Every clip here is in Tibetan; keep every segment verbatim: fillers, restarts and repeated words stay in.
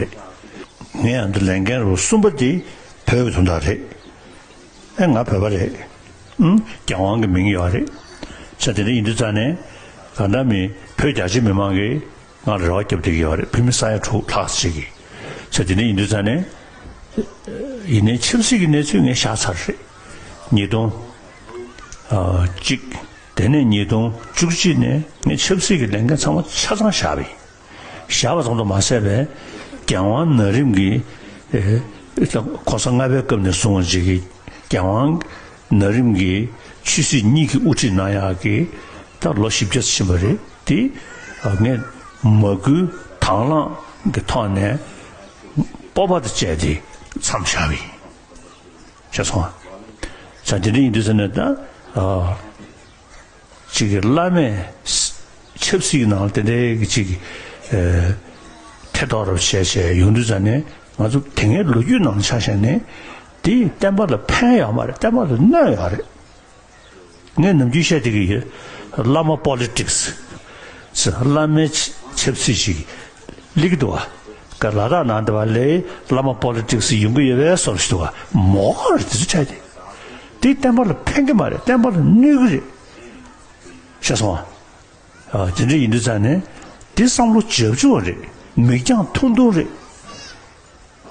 རེད། ངས་ཨ་འདི་ལས་འགན་རུ་གསུམ་པ་དེ་བོད་ཀྱི་དོན་དག་རེད། ཨེ་ང་བོད་པ་རེད། ཨུམ། རྒྱལ་དབང་གི་མིང་ཡོད་རེད། ས་དེ་འདྲ་ཡིན་དུས་ཙང་ནས་གང་ལྟར་མི་བོད་རྒྱ་ཆེ་མི་མང་གིས་ང་ལ་རེ་བ་བརྒྱབ་བསྡད་ཀྱི་ཡོད་རེད། བོད་མི་ས་ཡ་དྲུག་ལྷག་ཅིག་གིས། ས་དེ་འདྲ་ཡིན་དུས་ཙང་ནས་ཡིན་ནའི་ཆབ་སྲིད་ཀྱི་གནས་ཚུལ་ངས་བཞག་ཚར་རེད། ཉིས་སྟོང་གཅིག་དེ་ནས་ཉིས་སྟོང་བཅུ་གཅིག་ནས་ངས་ཆབ་སྲིད་ཀྱི་ལས་འགན་ཚང་མ་ཆ་ཚང་བཞག་པ་ཡིན། བཞག་པ་ཙམ་དུ་མ་ཟད་པའི་རྒྱལ་དབང་ན་རིམ་གྱི་ཨེ་ད་གོང་ས་ལྔ་པའི་སྐབས་ནས་བཟུང་བ་ཅིག་གི་རྒྱལ་དབང་ན་རིམ་གྱི་ཆོས་སྲིད་གཉིས་ཀྱི་དབུ་ཁྲིད་གནང་ཡག་གི་ད་ལོ་བཞི་བརྒྱ་ཕྱིན་པ་རེད་དེ། ངས་མ་བསྐུལ་དང་བླངས་ཀྱི་ཐོག་ནས་སྤོབས་པ་དང་བཅས་ཏེ་མཚམས་བཞག་པ་ཡིན། ཤེས་སོང་ཨ། ས་དེ་འདྲ་ཡིན་དུས་ཙམ་ནས་ད་ཨ། གཅིག་གི་བླ་མས་ཆབ་སྲིད་ནང་དེ་འདྲའི་གི་གཅིག་གི་ཨེ་ཐེ་གཏོགས་རབ་བྱས་བྱས་ཡོང་དུས་ཙམ་ནས་ང་ཚོ་དེ་སྔའི་ལོ་རྒྱུས་ནང་ཆ་བཞག་ནས་དེ་བསྟན་པ་ལ་ཕན་ཡོད་མ་རེད། བསྟན་པ་ལ་གནོད་ཡོད་རེད། ངས་ནམ་རྒྱུན་བཤད་བསྡད་ཀྱི་ཡོད། བླ་མ་པོ་ལི་ཊིག་སི་ཟེར་བླ་མའི་ཆབ་སྲིད་ཅིག་སླེབས་ཀྱི་འདུག་བ། ཀ་ལ་དྭགས་ནང་དེ་བ་ལས་བླ་མ་པོ་ལི་ཊིག་སི་ཡོང་གི་ཡོད་པའི་བཟོ་འདྲ་ཞིག་འདུག་བ། མོ་ཧ་རེད་དེ་ཚོ་འཕྲད་དེ། དེ་བསྟན་པ་ལ་ཕན་གྱི་མ་རེད། བསྟན་པ་ལ་གནོད་ཀྱི་རེད། ཤེས་སོང་ཨ། དེ་འདྲ་ཡིན་དུས་ཙང་ནས་དེ་བསམ་བློ་བྱབ་ཆུང་བ་རེད། མིག་རྒྱང་ཐུང་ཐུང་རེད།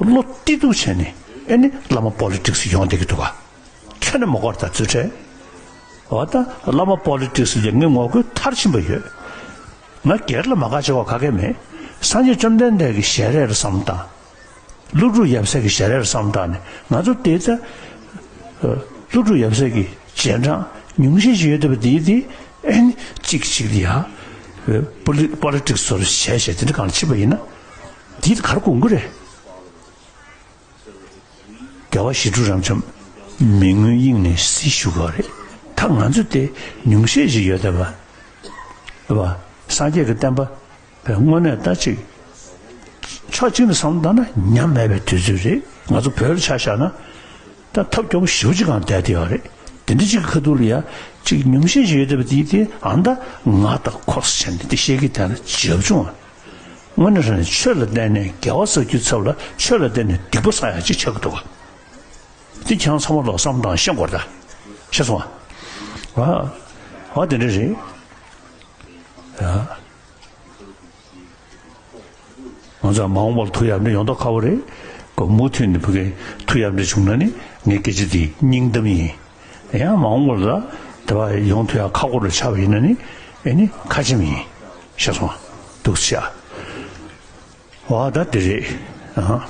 བློ་གཏི་སྡུག་བྱས་ནས་ཨེ་ནི་བླ་མ་པོ་ལི་ཊིག་སི་ཡོང་བསྡད་ཀྱི་འདུག་ག་ཁྱོན་ནས་མ་དགོས་ད་ཚུལ་ཁྲིམས། འོ་ད་བླ་མ་པོ་ལི་ཊིག་སི་ལ་ངས་ངོ་རྒོལ་མཐར་ཕྱིན་པ་ཡོད། ང་སྒེར་ལ་མ་དགའ་བྱེད་པ་ག་གེ་མེད། སངས་རྒྱས་བཅོམ་ལྡན་འདས་ཀྱི་ཞལ་རས་ལ་བསམ་བློ་བཏང་། ཀླུ་སྒྲུབ་ཡབ་སྲས་ཀྱི་ཞལ་རས་ལ་བསམ་བློ་བཏང་ནས་ང་ཚོ་དེ་ལྟ། ཀླུ་སྒྲུབ་ཡབ་སྲས་ཀྱི་རྗེས་འབྲང་ཉུང་ཤས་ཤིག་ཡོད་བསྡད་པ་དེ་དེ་ཨེ་ནི་གཅིག་གཅིག་ལ་ཡ། པོ་ལི་པོ་ལི་ཊིག་སི་བཟོ་འདྲ་བྱས་བྱས་དེ་འདྲ་གང་ལ་ཕྱིན་པ་ཡིན་ན། དེ་ག་རེ་དགོངས་ཀྱི་རེད། རྒྱལ་བ་ཞི་ཁྲོ་རབ་འབྱམས་མི་མངོན་དབྱིངས་ནས་གཟིགས་བཞུགས་པ་རེད། ད་ང་ཚོ་དེ་ཉུང་ཤས་ཤིག་ཡོད་བསྡད་པ། བ། སངས་རྒྱས་ཀྱི་བསྟན་པ་དངོས་གནས་ད་ཅིག་ཕྱོགས་གཅིག་ནས་བསམ་བློ་བཏང་ན་ཉམས་མེད་པའི་དུས་ཚོད་རེད། ང་ཚོ་བོད་ལ་ཆ་བཞག་ན་ད་ཐབས་སྐྱོ་པོ་ཞེ་པོ་ཅིག་སྒང་བསྡད་བསྡད་ཡོད་རེད། དེ་འདྲ་ཅིག་གི་ཁ་ཐུག་ལ་ཡ་ཅིག་ཉུང་ཤས་ཤིག་ཡོད་བསྡད་པ་དེ་དེ་ཨ་ད་ང་ད་ཁོ་བྱས་ནས་དེ་བཤད་ཀྱི་དེ་ལ་བྱབ་ཆུང་བ། དངོས་གནས་དྲང་གནས་ཆོས་ལ་བརྟེན་ནས་དགེ་བ་བསགས་རྒྱུའི་ཚབ་ལ་ཆོས་ལ་བརྟེན་ནས་སྡིག་པ་བསགས་ཡག་ཅིག་ཆགས་ཀྱི་འདུག་ག་དེ་ཁྱེད་རང་ཚང་མ་ལོག་བསམ་བློ་བཏང་ཤེས་དགོས་རེད་ད། ཤེས་སོང་ཨ། ཨ་དེ་འདྲ་རེད། ཡ། ང་ཚོ་མ་འོངས་པར་ཐུགས་ཡག་འདྲ་ཡོང་མདོག་ཁ་པོ་རེད། ཁོ་མུ་མཐུད་ནས་ཕ་གིའི་ཐུགས་ཡག་འདྲ་བྱུང་ན་ནི་ངའི་སྐད་ཆ་དེ་སྙིང་གཏམ་ཡིན། ཡང་མ་འོངས་པར་ལ་དེ་བ་ཡོང་ཐུབ་ཡག་ཁག་པོ་རུ་ཆགས་པ་ཡིན་ན་ནི་ཨེ་ནི་ཁ་ཆེམས་ཡིན། ཤེས་སོང་ཨ། འདུག་སེ་བྱས་ཨ། འོ་ད་དེ་རེད་ཨ།